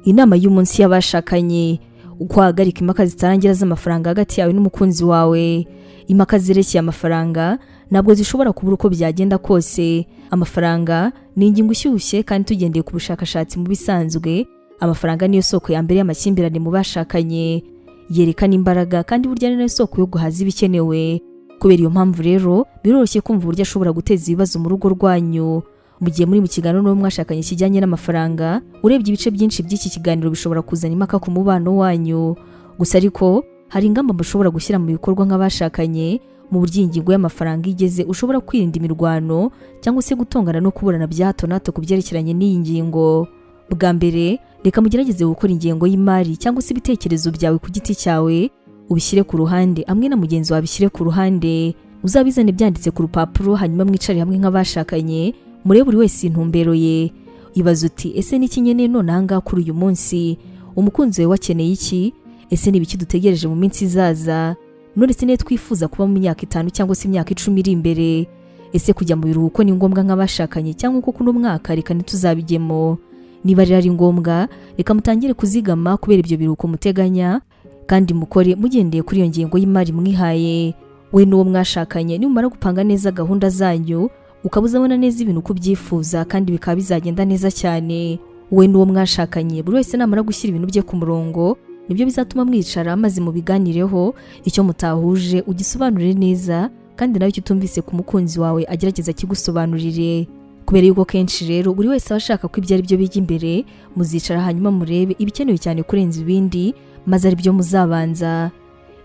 Inama y'umunsi y'abashakanye: uko wahagarika impaka zitarangira z'amafaranga hagati yawe n'umukunzi wawe. Impaka zerekeye amafaranga ntabwo zishobora kubura uko byagenda kose. Amafaranga ni ingingo ishyushye, kandi tugendeye ku bushakashatsi, mu bisanzwe amafaranga niyo soko ya mbere y'amakimbirane mu bashakanye. Yerekana imbaraga, kandi burya ni nayo soko yo guhaza ibikenewe. Kubera iyo mpamvu rero, biroroshye kumva uburyo ashobora guteza ibibazo mu rugo rwanyu. Mu gihe muri mu kiganiro n'uwo mwashakanye kijyanye n'amafaranga, urebye ibice byinshi by'iki kiganiro bishobora kuzana impaka ku mubano wanyu. Gusa ariko hari ingamba mushobora gushyira mu bikorwa nk'abashakanye, mu buryo iyi ngingo y'amafaranga igeze ushobora kwirinda imirwano cyangwa se gutongana no kuburana bya hato na hato ku byerekeranye n'iyi ngingo. Bwa mbere, reka mugerageze gukora ingengo y'imari, cyangwa se ibitekerezo byawe ku giti cyawe ubishyire ku ruhande, hamwe na mugenzi wawe bishyire ku ruhande. Uzabizane byanditse ku rupapuro, hanyuma mwicare hamwe nk'abashakanye, murebe buri wese intumbero ye. Ibaze uti: "Ese ni iki nkeneye none ahangaha kuri uyu munsi? Umukunzi wawe wakeneye iki? Ese ni ibiki dutegereje mu minsi izaza? None se niyo twifuza kuba mu myaka 5 cyangwa se imyaka 10 iri imbere? Ese kujya mu biruhuko ni ngombwa nk'abashakanye, cyangwa uko kuno mwaka reka ntituzabijyemo? Niba rero ari ngombwa, reka mutangire kuzigama kubera ibyo biruhuko muteganya, kandi mukore mugendeye kuri iyo ngengo y'imari mwihaye." We n'uwo mwashakanye nimumara gupanga neza gahunda zanyu, ukaba uzabona neza ibintu uko ubyifuza, kandi bikaba bizagenda neza cyane. We n'uwo mwashakanye, buri wese namara gushyira ibintu bye ku murongo, nibyo bizatuma mwicara maze mubiganireho. Icyo mutahuje ugisobanurire neza, kandi nawe icyo utumvise ku mukunzi wawe agerageza akigusobanurire. Kubera yuko kenshi rero buri wese aba ashaka ko ibyo ari byo bijya imbere, muzicara hanyuma murebe ibikenewe cyane kurenza ibindi, maze ari byo muzabanza.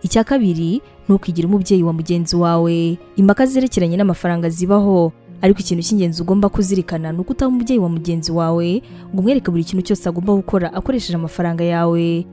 Icya kabiri, ntukigire umubyeyi wa mugenzi wawe. Impaka zerekeranye n'amafaranga zibaho, ariko ikintu cy'ingenzi ugomba kuzirikana ni uko utaba umubyeyi wa mugenzi wawe ngo umwereke buri kintu cyose agomba gukora akoresheje amafaranga yawe.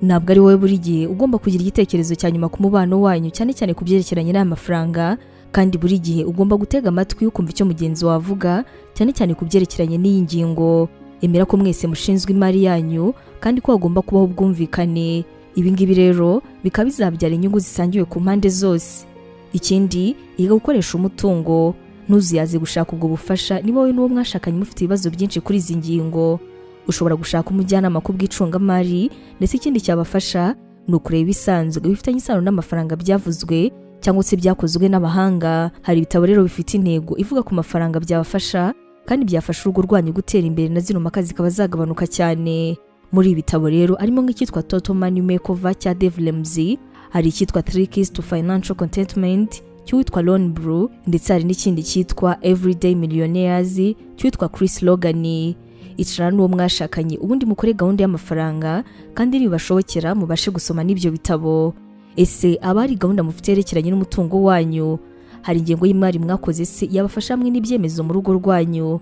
Ntabwo ari wowe buri gihe ugomba kugira igitekerezo cya nyuma ku mubano wanyu, cyane cyane ku byerekeranye n'aya mafaranga. Kandi buri gihe ugomba gutega amatwi ukumva icyo mugenzi wawe avuga, cyane cyane ku byerekeranye n'iyi ngingo. Emera ko mwese mushinzwe imari yanyu, kandi ko hagomba kubaho ubwumvikane. Ibi ngibi rero bikaba bizabyara inyungu zisangiwe ku mpande zose. Ikindi, iga gukoresha umutungo. Ntuzuyaze gushaka ubwo bufasha. Niba wowe n'uwo mwashakanye mufite ibibazo byinshi kuri izi ngingo, ushobora gushaka umujyanama ku bw'icungamari. Ndetse ikindi cyabafasha ni ukureba ibisanzwe bifitanye isano n'amafaranga byavuzwe cyangwa se byakozwe n'abahanga. Hari ibitabo rero bifite intego ivuga ku mafaranga byabafasha, kandi byafasha urugo rwanyu gutera imbere, na zino mpaka zikaba zagabanuka cyane. Muri ibi bitabo rero harimo nk'icyitwa Total Money Makeover cya Dave Ramsey, hari icyitwa Three Keys to Financial Contentment cy'uwitwa Ron Brew, ndetse hari n'ikindi cyitwa Everyday Millionaires cy'uwitwa Chris Logan. Icara n'uwo mwashakanye, ubundi mukore gahunda y'amafaranga, kandi nibibashobokera mubashe gusoma n'ibyo bitabo. Ese aba hari gahunda mufite yerekeranye n'umutungo wanyu? Hari ingengo y'imari mwakoze se yabafasha hamwe n'ibyemezo mu rugo rwanyu?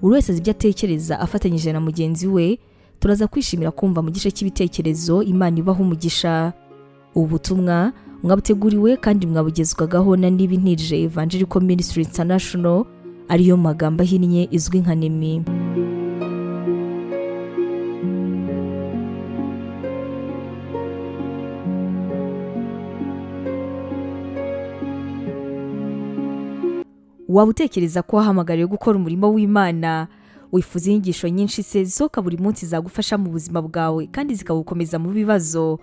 Buri wese azi ibyo atekereza afatanyije na mugenzi we. Turaza kwishimira kumva mu gice cy'ibitekerezo. Imana ibaha umugisha. Ubu butumwa mwabuteguriwe kandi mwabugezwagaho na Nibintije Evangelical Ministry International, ariyo magambo ahinnye izwi nka NEMI. Waba utekereza ko wahamagariwe gukora umurimo w'Imana? Wifuza inyigisho nyinshi se zisohoka buri munsi zagufasha mu buzima bwawe kandi zikagukomeza mu bibazo?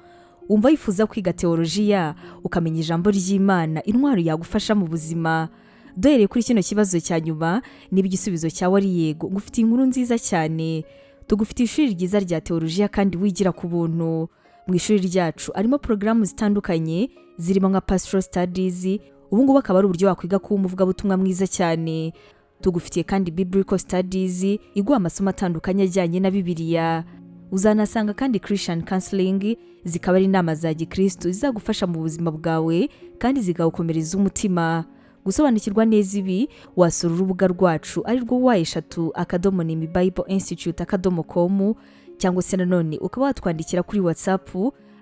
Wumva wifuza kwiga teolojiya, ukamenya ijambo ry'Imana, intwaro yagufasha mu buzima? Duhereye kuri kino kibazo cya nyuma, niba igisubizo cyawe ari yego, ngufitiye inkuru nziza cyane. Tugufitiye ishuri ryiza rya teolojiya kandi wigira ku buntu. Mu ishuri ryacu harimo porogaramu zitandukanye zirimo nka Pastoral Studies, ubu ngubu akaba ari uburyo wakwiga kuba umuvugabutumwa mwiza cyane. Tugufitiye kandi Biblical Studies, iguha amasomo atandukanye ajyanye na Bibiliya. Uzanasanga kandi Christian Counseling, zikaba ari inama za gikristo zizagufasha mu buzima bwawe kandi zikawukomereza umutima. Gusobanukirwa neza ibi, wasura urubuga rwacu ari rwo www.nemibibleinstitute.com, cyangwa se nanone ukaba watwandikira kuri WhatsApp,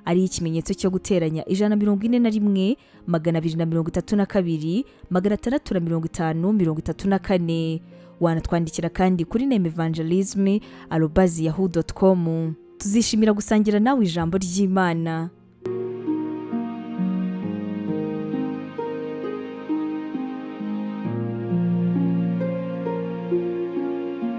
ari ikimenyetso cyo guteranya 141 232 650 34. Wanatwandikira kandi kuri nemevangelism@yahoo.com. Tuzishimira gusangira nawe ijambo ry'Imana.